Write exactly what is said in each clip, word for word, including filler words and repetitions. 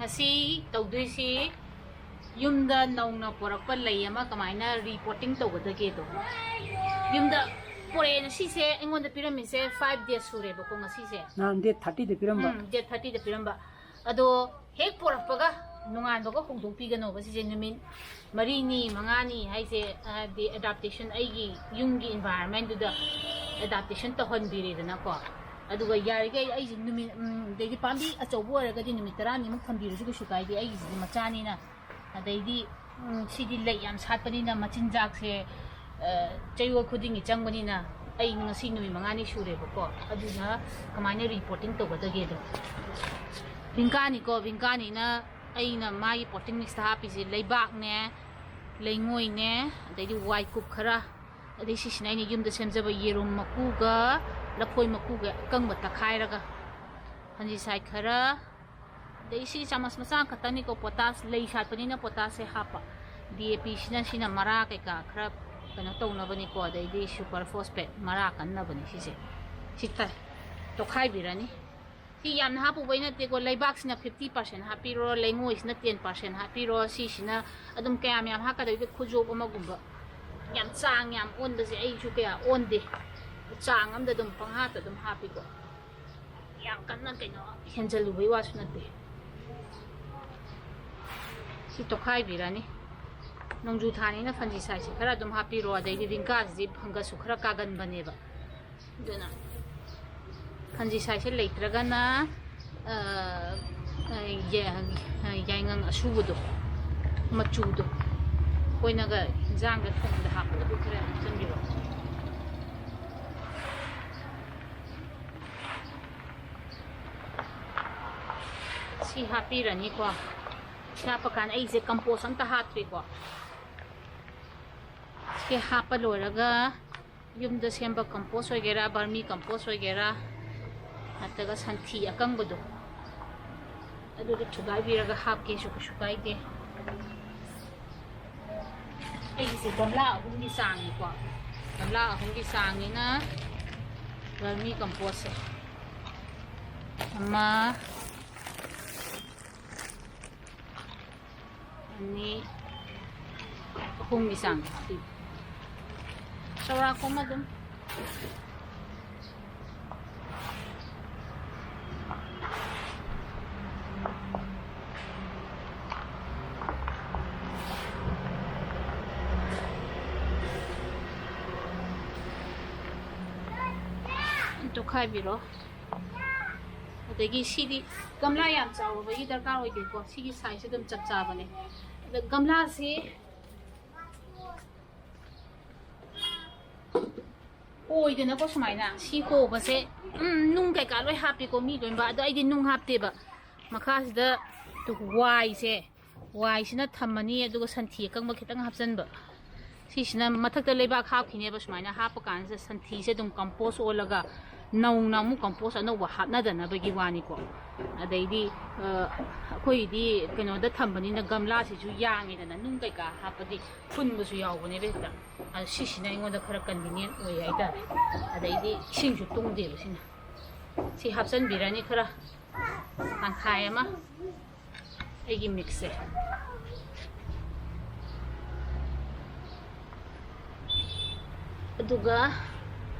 ꯉꯁꯤ ꯇꯧꯗꯣꯏꯁꯤ ꯌꯨꯝꯗ ꯅꯧꯅ ꯄꯨꯔꯛꯄ ꯂꯩ ꯑꯃ ꯀꯃꯥꯏꯅ ꯔꯤꯄꯣꯔꯇꯤꯡ ꯇꯧꯒꯗꯒꯦꯗꯣ꯫ ꯌꯨꯝꯗ ꯄꯨꯔꯛꯑꯦꯅ, ꯁꯤꯁꯦ ꯑꯩꯉꯣꯟꯗ ꯄꯤꯔꯝꯃꯤꯁꯦ ꯐꯥꯏꯚ ꯗꯦꯖ ꯁꯨꯔꯦꯕꯀꯣ ꯉꯁꯤꯁꯦ꯫ ꯅꯍꯥꯟ ꯗꯦꯠ ꯊꯥꯔꯇꯤꯗ ꯄꯤꯔꯝꯕ꯫ ꯎꯝ, ꯗꯦꯠ ꯊꯥꯔꯇꯤꯗ ꯄꯤꯔꯝꯕ꯫ ꯑꯗꯣ ꯍꯦꯛ ꯄꯨꯔꯛꯄꯒ ꯅꯣꯡꯉꯥꯟꯕꯒ ꯍꯣꯡꯗꯣꯛꯄꯤꯒꯅꯣꯕ꯫ ꯁꯤꯁꯦ ꯅꯨꯃꯤꯠ ꯃꯔꯤꯅꯤ ꯃꯉꯥꯅꯤ ꯍꯥꯏꯁꯦ, ꯍꯥꯏꯗꯤ ꯑꯦꯗꯥꯞꯇꯦꯁꯟ, ꯑꯩꯒꯤ ꯌꯨꯝꯒꯤ ꯏꯟꯚꯥꯏꯔꯟꯃꯦꯟꯗꯨꯗ ꯑꯦꯗꯥꯞꯇꯦꯁꯟ ꯇꯧꯍꯟꯕꯤꯔꯦꯗꯅꯀꯣ꯫ ꯑꯗꯨꯒ ꯌꯥꯔꯤꯈꯩ ꯑꯩꯁꯦ ꯅꯨꯃꯤꯠ, ꯎꯝ, ꯑꯗꯩꯗꯤ ꯄꯥꯝꯕꯤ ꯑꯆꯧꯕ ꯑꯣꯏꯔꯒꯗꯤ ꯅꯨꯃꯤꯠ ꯇꯔꯥꯅꯤꯃꯨꯛ ꯊꯝꯕꯤꯔꯁꯨ ꯀꯩꯁꯨ ꯀꯥꯏꯗꯦ, ꯑꯩꯒꯤꯁꯤꯗꯤ ꯃꯆꯥꯅꯤꯅ꯫ ꯑꯗꯩꯗꯤ, ꯎꯝ, ꯁꯤꯗꯤ ꯂꯩ ꯌꯥꯝ ꯁꯥꯠꯄꯅꯤꯅ ꯃꯆꯤꯟꯖꯥꯛꯁꯦ, ꯑ, ꯆꯌꯣꯜ ꯈꯨꯗꯤꯡꯒꯤ ꯆꯪꯕꯅꯤꯅ ꯑꯩ ꯉꯁꯤ ꯅꯨꯃꯤꯠ ꯃꯉꯥꯅꯤ ꯁꯨꯔꯦꯕꯀꯣ꯫ ꯑꯗꯨꯅ ꯀꯃꯥꯏꯅ ꯔꯤꯄꯣꯔꯇꯤꯡ ꯇꯧꯒꯗꯒꯦꯗꯣ꯫ ꯚꯤꯡꯀꯥꯅꯤꯀꯣ, ꯚꯤꯡꯀꯥꯅꯤꯅ ꯑꯩꯅ ꯃꯥꯒꯤ ꯄꯣꯇꯤꯡ ꯃꯤꯛꯁꯇ ꯍꯥꯞꯄꯤꯁꯦ ꯂꯩꯕꯥꯛꯅꯦ, ꯂꯩꯉꯣꯏꯅꯦ, ꯑꯗꯩꯗꯤ ꯋꯥꯏꯀꯨꯞ ꯈꯔ, ꯑꯗꯩ ꯁꯤꯁꯤꯅ ꯑꯩꯅ ꯌꯨꯝꯗ ꯁꯦꯝꯖꯕ ꯌꯦꯔꯨꯝ ꯃꯀꯨꯒ ꯂꯐꯣꯏ ꯃꯀꯨꯒ ꯑꯀꯪꯕ ꯇꯛꯈꯥꯏꯔꯒ, ꯐꯟꯖꯤꯁꯥꯏꯠ ꯈꯔ, ꯑꯗꯩ ꯁꯤ ꯆꯥꯃꯁ ꯃꯆꯥ ꯈꯛꯇꯅꯤꯀꯣ, ꯄꯣꯇꯥꯁ, ꯂꯩ ꯁꯥꯠꯄꯅꯤꯅ ꯄꯣꯇꯥꯁꯁꯦ ꯍꯥꯞꯄ꯫ ꯗꯤ ꯑꯦ ꯄꯤꯁꯤꯅ, ꯁꯤꯅ ꯃꯔꯥ ꯀꯩꯀꯥ ꯈꯔ ꯀꯩꯅꯣ ꯇꯧꯅꯕꯅꯤꯀꯣ, ꯑꯗꯩꯗꯤ ꯁꯨꯄꯔ ꯐꯣꯁꯐꯦꯠ ꯃꯔꯥ ꯀꯟꯅꯕꯅꯤ ꯁꯤꯁꯦ꯫ ꯁꯤ ꯇ-, ꯇꯣꯈꯥꯏꯕꯤꯔꯅꯤ꯫ ꯁꯤ ꯌꯥꯝꯅ ꯍꯥꯞꯄꯨꯕꯩ ꯅꯠꯇꯦꯀꯣ, ꯂꯩꯕꯥꯛꯁꯤꯅ ꯐꯤꯐꯇꯤ ꯄꯥꯔꯁꯦꯟ ꯍꯥꯞꯄꯤꯔꯣ, ꯂꯩꯉꯣꯏꯁꯤꯅ ꯇꯦꯟ ꯄꯥꯔꯁꯦꯟ ꯍꯥꯞꯄꯤꯔꯣ꯫ ꯁꯤꯁꯤꯅ ꯑꯗꯨꯝ ꯀꯌꯥꯝ ꯌꯥꯝ ꯍꯥꯞꯀꯗꯣꯏꯗꯤ ꯈꯨꯖꯣꯞ ꯑꯃꯒꯨꯝꯕ꯫ ꯌꯥꯝ ꯆꯥꯡ ꯌꯥꯝ ꯑꯣꯟꯕꯁꯦ ꯑꯩꯁꯨ ꯀꯌꯥ ꯑꯣꯟꯗꯦ, ꯆꯥꯡ ꯑꯃꯗ ꯑꯗꯨꯝ ꯄꯪꯍꯥꯞꯇ ꯑꯗꯨꯝ ꯍꯥꯞꯄꯤꯀꯣ꯫ ꯌꯥꯝ ꯀꯟꯅ ꯀꯩꯅꯣ ꯍꯦꯟꯖꯜꯂꯨꯕꯩ ꯋꯥꯁꯨ ꯅꯠꯇꯦ꯫ ꯁꯤ ꯇꯣꯈꯥꯏꯕꯤꯔꯅꯤ꯫ ꯅꯣꯡꯖꯨ ꯊꯥꯅꯤꯅ ꯐꯟꯖꯤꯁꯥꯏꯠꯁꯦ ꯈꯔ ꯑꯗꯨꯝ ꯍꯥꯞꯄꯤꯔꯣ, ꯑꯗꯩꯗꯤ ꯚꯤꯡꯀꯥꯁꯤꯗꯤ ꯐꯪꯒꯁꯁꯨ ꯈꯔ ꯀꯥꯒꯟꯕꯅꯦꯕ꯫ ꯑꯗꯨꯅ ꯐꯟꯖꯤꯁꯥꯏꯠꯁꯦ ꯂꯩꯇ꯭ꯔꯒꯅ, ꯑ, ꯑ, ꯌꯥ-, ꯌꯥꯏꯉꯪ ꯑꯁꯨꯕꯗꯣ, ꯃꯆꯨꯗꯣ, ꯑꯩꯈꯣꯏꯅꯒ ꯏꯟꯖꯥꯡꯗ ꯊꯣꯡꯕꯗ ꯍꯥꯞꯄꯗꯣ, ꯑꯗꯨ ꯈꯔ ꯍꯥꯞꯆꯤꯟꯕꯤꯔꯣ꯫ ꯁꯤ ꯍꯥꯞꯄꯤꯔꯅꯤꯀꯣ꯫ ꯁꯤ ꯍꯥꯞꯄ ꯀꯥꯟꯗ ꯑꯩꯁꯦ ꯀꯝꯄꯣꯁ ꯑꯝꯇ ꯍꯥꯞꯇ꯭ꯔꯤꯀꯣ꯫ ꯁꯤ ꯍꯥꯞꯄ ꯂꯣꯏꯔꯒ ꯌꯨꯝꯗ ꯁꯦꯝꯕ ꯀꯝꯄꯣꯁ ꯑꯣꯏꯒꯦꯔꯥ, ꯕꯔꯃꯤ ꯀꯝꯄꯣꯁ ꯑꯣꯏꯒꯦꯔꯥ, ꯅꯠꯇ꯭ꯔꯒ ꯁꯟꯊꯤ ꯑꯀꯪꯕꯗꯣ, ꯑꯗꯨꯗꯣ ꯊꯨꯒꯥꯏꯕꯤꯔꯒ ꯍꯥꯞꯀꯦꯁꯨ ꯀꯩꯁꯨ ꯀꯥꯏꯗꯦ꯫ ꯑꯩꯒꯤꯁꯦ ꯒꯝꯂꯥ ꯑꯍꯨꯝꯒꯤ ꯆꯥꯡꯅꯤꯀꯣ꯫ ꯒꯝꯂꯥ ꯑꯍꯨꯝꯒꯤ ꯆꯥꯡꯅꯤꯅ ꯕꯔꯃꯤ ꯀꯝꯄꯣꯁꯁꯦ ꯑꯃ, ꯑꯅꯤ, ꯑꯍꯨꯝꯒꯤ ꯆꯥꯡ ꯍꯥꯞꯄꯤꯕ꯫ ꯆꯥꯎꯔꯥꯛꯄ ꯑꯃ ꯑꯗꯨꯝ꯫ ꯇꯣꯈꯥꯏꯕꯤꯔꯣ꯫ ꯑꯗꯒꯤ ꯁꯤꯗꯤ ꯒꯝꯂꯥ ꯌꯥꯝ ꯆꯥꯎꯔꯨꯕꯒꯤ ꯗꯔꯀꯥꯔ ꯑꯣꯏꯗꯦꯀꯣ꯫ ꯁꯤꯒꯤ ꯁꯥꯏꯖꯁꯦ ꯑꯗꯨꯝ ꯆꯞ ꯆꯥꯕꯅꯦ꯫ ꯑꯗ ꯒꯝꯂꯥꯁꯤ ꯑꯣꯏꯗꯅꯀꯣ ꯁꯨꯃꯥꯏꯅ ꯁꯤ ꯍꯣꯕꯁꯦ, ꯎꯝ, ꯅꯨꯡ ꯀꯩꯀꯥ ꯂꯣꯏ ꯍꯥꯞꯄꯤꯀꯣ ꯃꯤ ꯂꯣꯏꯅꯃꯛ꯫ ꯑꯗꯣ ꯑꯩꯗꯤ ꯅꯨꯡ ꯍꯥꯞꯇꯦꯕ꯫ ꯃꯈꯥꯁꯤꯗ ꯋꯥꯏꯁꯦ, ꯋꯥꯏꯁꯤꯅ ꯊꯝꯃꯅꯤ, ꯑꯗꯨꯒ ꯁꯟꯊꯤ ꯑꯀꯪꯕ ꯈꯤꯇꯪ ꯍꯥꯞꯆꯤꯟꯕ꯫ ꯁꯤꯁꯤꯅ ꯃꯊꯛꯇ ꯂꯩꯕꯥꯛ ꯍꯥꯞꯈꯤꯅꯦꯕ꯫ ꯁꯨꯃꯥꯏꯅ ꯍꯥꯞꯄ ꯀꯥꯟꯁꯤꯗ ꯁꯟꯊꯤꯁꯦ ꯑꯗꯨꯝ ꯀꯝꯄꯣꯁ ꯑꯣꯜꯂꯒ ꯅꯧꯅ ꯑꯃꯨꯛ ꯀꯝꯄꯣꯁ ꯑꯅꯧꯕ ꯍꯥꯞꯅꯗꯅꯕꯒꯤ ꯋꯥꯅꯤꯀꯣ꯫ ꯑꯗꯩꯗꯤ, ꯑ, ꯑꯩꯈꯣꯏꯗꯤ ꯀꯩꯅꯣꯗ ꯊꯝꯕꯅꯤꯅ ꯒꯝꯂꯥꯁꯤꯁꯨ ꯌꯥꯡꯉꯤꯗꯅ, ꯅꯨꯡ ꯀꯩꯀꯥ ꯍꯥꯞꯄꯗꯤ ꯐꯨꯟꯕꯁꯨ ꯌꯥꯎꯕꯅꯦꯕ ꯍꯦꯛꯇ꯫ ꯑꯗꯣ ꯁꯤꯁꯤꯅ ꯑꯩꯉꯣꯟꯗ ꯈꯔ convenient ꯑꯣꯏ ꯍꯥꯏꯇꯥꯔꯦ꯫ ꯑꯗꯩꯗꯤ ꯏꯁꯤꯡꯁꯨ ꯇꯨꯡꯗꯦꯕ ꯁꯤꯅ꯫ ꯁꯤ ꯍꯥꯞꯆꯤꯟꯕꯤꯔꯅꯤ ꯈꯔ, ꯇꯪꯈꯥꯏ ꯑꯃ ꯑꯩꯒꯤ mixꯁꯦ꯫ ꯑꯗꯨꯒ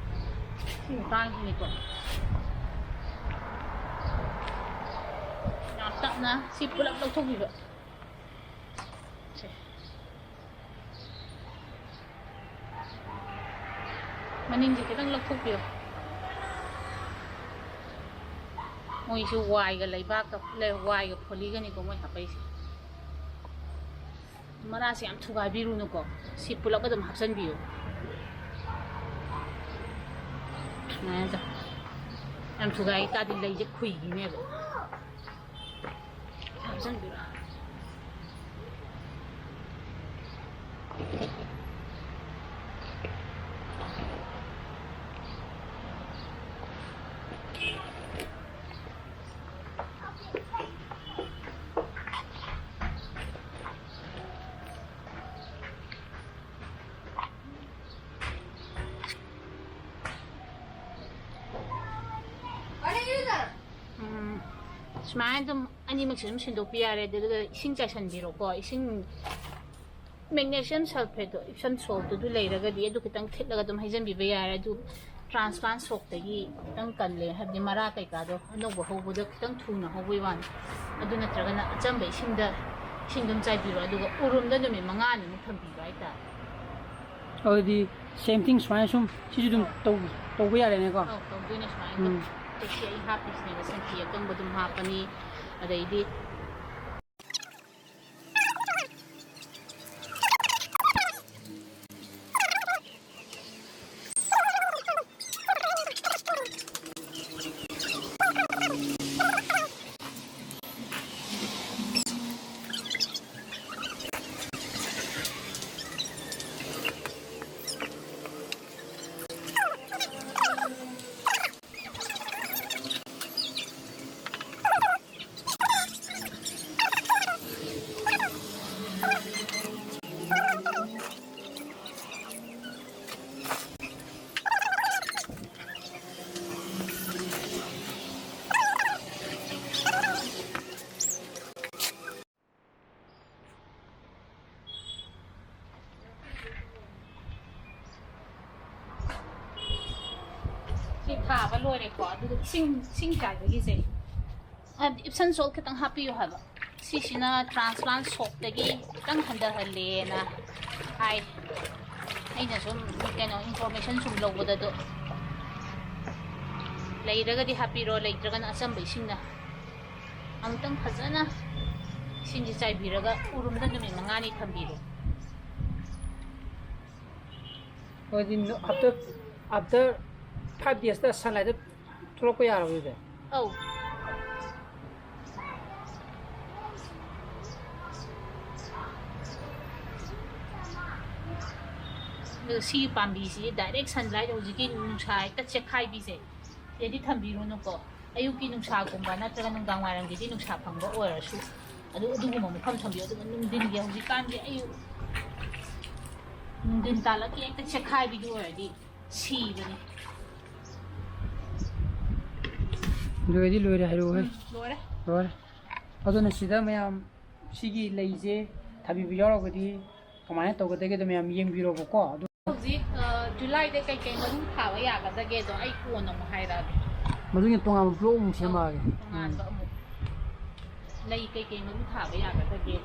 ꯁꯤ ꯃꯇꯥꯡꯁꯤꯅꯤꯀꯣ꯫ ꯌꯥꯝ ꯇꯞꯅ ꯁꯤ ꯄꯨꯂꯞ ꯂꯧꯊꯣꯛꯄꯤꯕ꯫ ꯁꯦ꯫ ꯃꯅꯤꯡꯁꯦ ꯈꯤꯇꯪ ꯂꯧꯊꯣꯛꯄꯤꯌꯣ꯫ ꯃꯣꯏꯁꯨ ꯋꯥꯏꯒ ꯂꯩꯕꯥꯛꯀ, ꯂꯩ-, ꯋꯥꯏꯒ ꯐꯣꯂꯤꯒꯅꯤꯀꯣ ꯃꯣꯏ ꯍꯥꯞꯄꯛꯏꯁꯦ꯫ ꯃꯔꯥꯁꯦ ꯌꯥꯝ ꯊꯨꯒꯥꯏꯕꯤꯔꯨꯅꯨꯀꯣ꯫ ꯁꯤ ꯄꯨꯂꯞ ꯑꯗꯨꯝ ꯍꯥꯞꯆꯤꯟꯕꯤꯌꯨ꯫ ꯁꯨꯃꯥꯏꯅ ꯇꯧ-, ꯌꯥꯝ ꯊꯨꯒꯥꯏ ꯇꯥꯔꯗꯤ ꯂꯩꯁꯦ ꯈꯨꯏꯈꯤꯅꯦꯕ꯫ ꯍꯥꯞꯆꯤꯟꯕꯤꯔꯣ꯫ ꯎꯝ, ꯁꯨꯃꯥꯏꯅ ꯑꯗꯨꯝ ꯑꯅꯤꯃꯛꯁꯦ ꯑꯗꯨꯝ ꯁꯤꯟꯗꯣꯛꯄꯤ ꯌꯥꯔꯦ꯫ ꯑꯗꯨꯒ ꯏꯁꯤꯡ ꯆꯥꯏꯁꯟꯕꯤꯔꯣꯀꯣ꯫ ꯏꯁꯤꯡ, magnesium sulfateꯇꯣ, Epsom saltꯇꯣ, ꯑꯗꯨ ꯂꯩꯔꯒꯗꯤ ꯑꯗꯨ ꯈꯤꯇꯪ ꯊꯤꯠꯂꯒ ꯑꯗꯨꯝ ꯍꯩꯖꯟꯕꯤꯕ ꯌꯥꯔꯦ꯫ ꯑꯗꯨ transplant soakꯇꯒꯤ ꯈꯤꯇꯪ ꯀꯜꯂꯦ, ꯍꯥꯏꯕꯗꯤ ꯃꯔꯥ ꯀꯩꯀꯥꯗꯣ ꯑꯅꯧꯕ ꯍꯧꯕꯗ ꯈꯤꯇꯪ ꯊꯨꯅ ꯍꯧꯕꯩ ꯋꯥꯅꯤ꯫ ꯑꯗꯨ ꯅꯠꯇ꯭ꯔꯒꯅ ꯑꯆꯝꯕ ꯏꯁꯤꯡꯗ, ꯏꯁꯤꯡ ꯑꯗꯨꯝ ꯆꯥꯏꯕꯤꯔꯣ꯫ ꯑꯗꯨꯒ ꯎꯔꯨꯝꯗ ꯅꯨꯃꯤꯠ ꯃꯉꯥꯅꯤꯃꯨꯛ ꯊꯝꯕꯤꯕ ꯍꯥꯏꯇꯥꯔꯦ꯫ ꯑꯗꯨꯗꯤ same thing ꯁꯨꯃꯥꯏꯅ ꯁꯨꯝ ꯁꯤꯁꯨ ꯑꯗꯨꯝ ꯇꯧ ꯇꯧꯕ ꯌꯥꯔꯦꯅꯦꯀꯣ꯫ ꯑꯧ, ꯇꯧꯗꯣꯏꯅꯦ ꯁꯨꯃꯥꯏꯅ꯫ ꯎꯝ꯫ ꯇꯦꯛꯁꯤ ꯑꯩ ꯍꯥꯞꯄꯤꯁꯤꯅꯦꯕ, ꯁꯟꯊꯤ ꯑꯀꯪꯕ ꯑꯗꯨꯝ ꯍꯥꯞꯄꯅꯤ꯫ ꯑꯗꯩꯗꯤ ꯁꯤ ꯊꯥꯕ ꯂꯣꯏꯔꯦꯀꯣ꯫ ꯑꯗꯨꯒ ꯏꯁꯤꯡ, ꯏꯁꯤꯡ ꯆꯥꯏꯕꯒꯤꯁꯦ, ꯍꯥꯏꯕꯗꯤ Epsom salt ꯈꯤꯇꯪ ꯍꯥꯞꯄꯤꯌꯨ ꯍꯥꯏꯕ꯫ ꯁꯤꯁꯤꯅ transplant soakꯇꯒꯤ ꯈꯤꯇꯪ ꯍꯟꯊꯍꯜꯂꯦꯅ ꯍꯥꯏ꯫ ꯑꯩꯅ ꯁꯨꯝ ꯀꯩꯅꯣ, information ꯁꯨꯝ ꯂꯧꯕꯗ꯫ ꯑꯗꯣ ꯂꯩꯔꯒꯗꯤ ꯍꯥꯞꯄꯤꯔꯣ, ꯂꯩꯇ꯭ꯔꯒꯅ ꯑꯆꯝꯕ ꯏꯁꯤꯡꯅ ꯑꯃꯨꯛꯇꯪ ꯐꯖꯅ ꯏꯁꯤꯡꯁꯦ ꯆꯥꯏꯕꯤꯔꯒ ꯎꯔꯨꯝꯗ ꯅꯨꯃꯤꯠ ꯃꯉꯥꯅꯤ ꯊꯝꯕꯤꯔꯣ꯫ ꯑꯗꯨꯗꯤ after, after five daysꯇ sunlightꯇ ꯊꯣꯛꯂꯛꯄ ꯌꯥꯔꯕ ꯑꯗꯨꯗꯤ? ꯑꯧ꯫ ꯑꯗꯣ ꯁꯤꯒꯤ ꯄꯥꯝꯕꯤꯁꯤꯗꯤ direct sunlight, ꯍꯧꯖꯤꯛꯀꯤ ꯅꯨꯡꯁꯥ ꯍꯦꯛꯇ ꯆꯦꯛꯈꯥꯏꯕꯤꯁꯦ, ꯁꯤꯗꯗꯤ ꯊꯝꯕꯤꯔꯨꯅꯨꯀꯣ꯫ ꯑꯌꯨꯛꯀꯤ ꯅꯨꯡꯁꯥꯒꯨꯝꯕ ꯅꯠꯇ꯭ꯔꯒ ꯅꯨꯡꯗꯥꯡ ꯋꯥꯏꯔꯝꯒꯤꯗꯤ ꯅꯨꯡꯁꯥ ꯐꯪꯕ ꯑꯣꯏꯔꯁꯨ, ꯑꯗꯨ, ꯑꯗꯨꯒꯨꯝꯕ ꯃꯐꯝ ꯊꯝꯕꯤꯌꯨ꯫ ꯑꯗꯨꯒ ꯅꯨꯡꯊꯤꯟꯒꯤ, ꯍꯧꯖꯤꯛꯀꯥꯟꯗꯤ ꯑꯌꯨꯛ ꯅꯨꯡꯊꯤꯟ ꯇꯥꯜꯂꯛꯀꯤ ꯍꯦꯛꯇ ꯆꯦꯛꯈꯥꯏꯕꯤꯗꯨ ꯑꯣꯏꯔꯗꯤ ꯁꯤꯕꯅꯤ꯫ ꯂꯣꯏꯔꯗꯤ ꯂꯣꯏꯔꯦ ꯍꯥꯏꯔꯛꯑꯣꯍꯦ꯫ ꯂꯣꯏꯔꯦ꯫ ꯂꯣꯏꯔꯦ꯫ ꯑꯗꯨꯅ ꯁꯤꯗ ꯃꯌꯥꯝ ꯁꯤꯒꯤ ꯂꯩꯁꯦ ꯊꯥꯕꯤꯕ ꯌꯥꯎꯔꯒꯗꯤ ꯀꯃꯥꯏꯅ ꯇꯧꯒꯗꯒꯦꯗꯣ ꯃꯌꯥꯝ ꯌꯦꯡꯕꯤꯔꯣꯕꯀꯣ꯫ ꯑꯗꯨ ꯍꯧꯖꯤꯛ, ꯑ, ꯖꯨꯂꯥꯏꯗ ꯀꯩꯀꯩ ꯃꯔꯨ ꯊꯥꯕ ꯌꯥꯒꯗꯒꯦꯗꯣ ꯑꯩ ꯀꯣꯟꯅ ꯑꯃꯨꯛ ꯍꯥꯏꯔꯛꯑꯒꯦ꯫ ꯃꯗꯨꯒꯤ ꯇꯣꯉꯥꯟꯕ ꯕ꯭ꯂꯣꯛ ꯑꯃꯨꯛ ꯁꯦꯝꯃꯛꯑꯒꯦ꯫ ꯇꯣꯉꯥꯟꯕ ꯑꯃꯨꯛ꯫ ꯂꯩ ꯀꯩꯀꯩ ꯃꯔꯨ ꯊꯥꯕ ꯌꯥꯒꯗꯒꯦ?